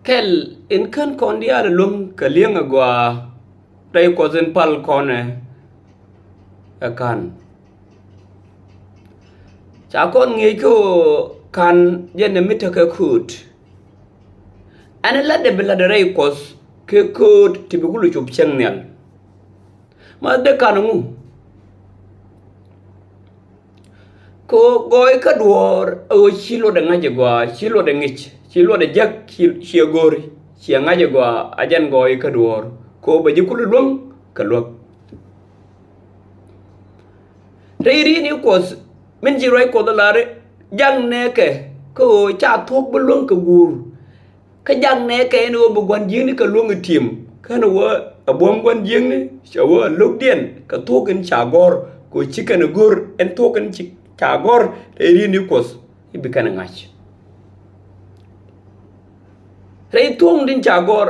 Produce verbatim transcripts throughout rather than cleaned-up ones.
Kɛl in kän kɔn diaal luäŋ kɛ li̱eŋ agɔaa rɛy Kuɔth in pal kɔn ɛ, ɛ ka̱n. Ca kɔn ŋi̱eec kä ɣöö ka̱n jɛn ɛ mi tekɛ kööt. Ɛn ɛ la̱tdɛ bi la̱tdɛ rɛy Kuɔth kɛ kööt ti bi kulɛ cop cäŋ nhial. Ma dee ka̱n ŋu? Kɛ ɣöö gɔɔy kä duɔ̱ɔ̱r ɛ ɣöö ci luɔtdɛ ŋa̱c agɔaa, ci luɔtdɛ ŋi̱c, ci luɔtdɛ jäk, ci, ciɛ go̱o̱ri, ciɛ ŋa̱c agɔaa, a jɛn gɔɔy kä duɔ̱ɔ̱r. Kɛ ɣöö bɛ ji̱ kulɛ luäŋ kɛ luäk. Rɛy ri̱i̱ni Kuɔth min ci ruac Kuɔth ɛ lar, jak nɛɛkɛ kä ɣöö ca thuɔ̱k bi luäŋ kɛ guur. Kä jak nɛɛkɛ ɛn ɣöö bi gua̱n jiäkni kɛ luäŋ ɛ ti̱em. Kä ɛn ɣöö ɛ buɔ̱m gua̱n jiäkni, cɛ wä ɛ lo̱kdiɛn kɛ thuɔ̱k in ca gɔ̱r, kɛ ɣöö ci kɛn ɛ go̱r ɛn thuɔ̱k in ci, ca gɔ̱r rɛy ri̱i̱ni Kuɔth i̱ bi kɛn ɛ ŋa̱c. Rɛy thuɔ̱ŋ tin ca gɔ̱r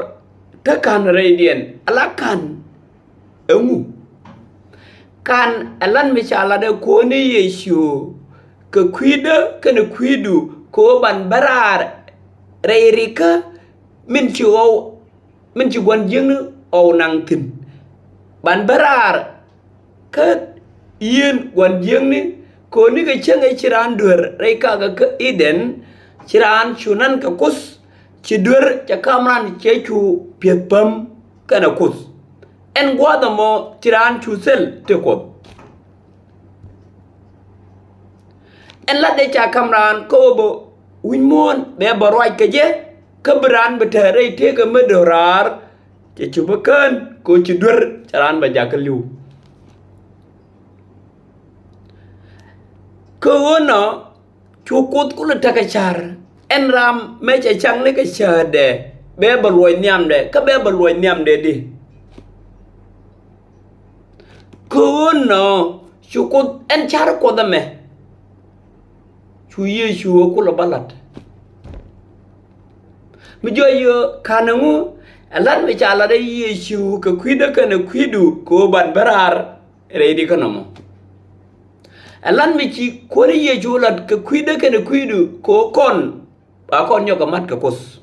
te ka̱n rɛydiɛn, ala ka̱n ɛŋu? Ka̱n ɛ lat mi ca lat ɛ Kuäär ni Yecu kɛ kui̱dä kɛnɛ kui̱du kɛ ɣöö ban bä raar rɛy rikä min ci ɣɔw, min ci gua̱n jiäkni ɣɔw naŋ thi̱n. Ban bä raar kä yien gua̱n jiäkni, kɛ ɣöö nikɛ cäŋ ɛ ci raan duer rɛy kakä kä Idɛn, ci raan cu na̱n kɛ Kuoth, ci duer cɛ ka̱m raan cɛ cu pi̱eth päm kɛnɛ Kuoth. Ɛn gua̱a̱th ɛmɔ ci raan cu thil ti Kuɔth. Ɛn latdɛ ca ka̱m raan kä ɣöö bä wi̱c muɔ̱ɔ̱n bɛ bä ruac kɛ jɛ, kä bi raan bi te rɛy tëëkɛ mi do̱raar, cɛ cu bä kään kɛ ɣöö ci duer cɛ raan bɛ jakä li̱w. Kä ɣöö nɔ cu Kuoth kulɛ tekɛ ca̱r, ɛn ram mëë cɛ cak ni kɛ cäätdɛ bɛ bä luɔc nhiamdɛ, kä bɛ bä luɔc nhiamdɛ di. Kä ɣöö nɔ cu Kuoth ɛn ca̱r Kuɔth ɛmɛ, cu Yecu ɛ kulɛ bä la̱t. Mi jɔc yɛ ka̱n ɛŋu? Ɛ la̱t mi ca la̱t ɛ Yecu kɛ kui̱dä kɛnɛ kui̱du kɛ ɣöö ban bä raar rɛy rikä nɔmɔ. Ɛ la̱t mi ci Kuäär ni Yecu la̱t kɛ kui̱dä kɛnɛ kui̱du kɛ ɣöö kɔn ba kɔn nyɔk kɛ mat kɛ Kuoth.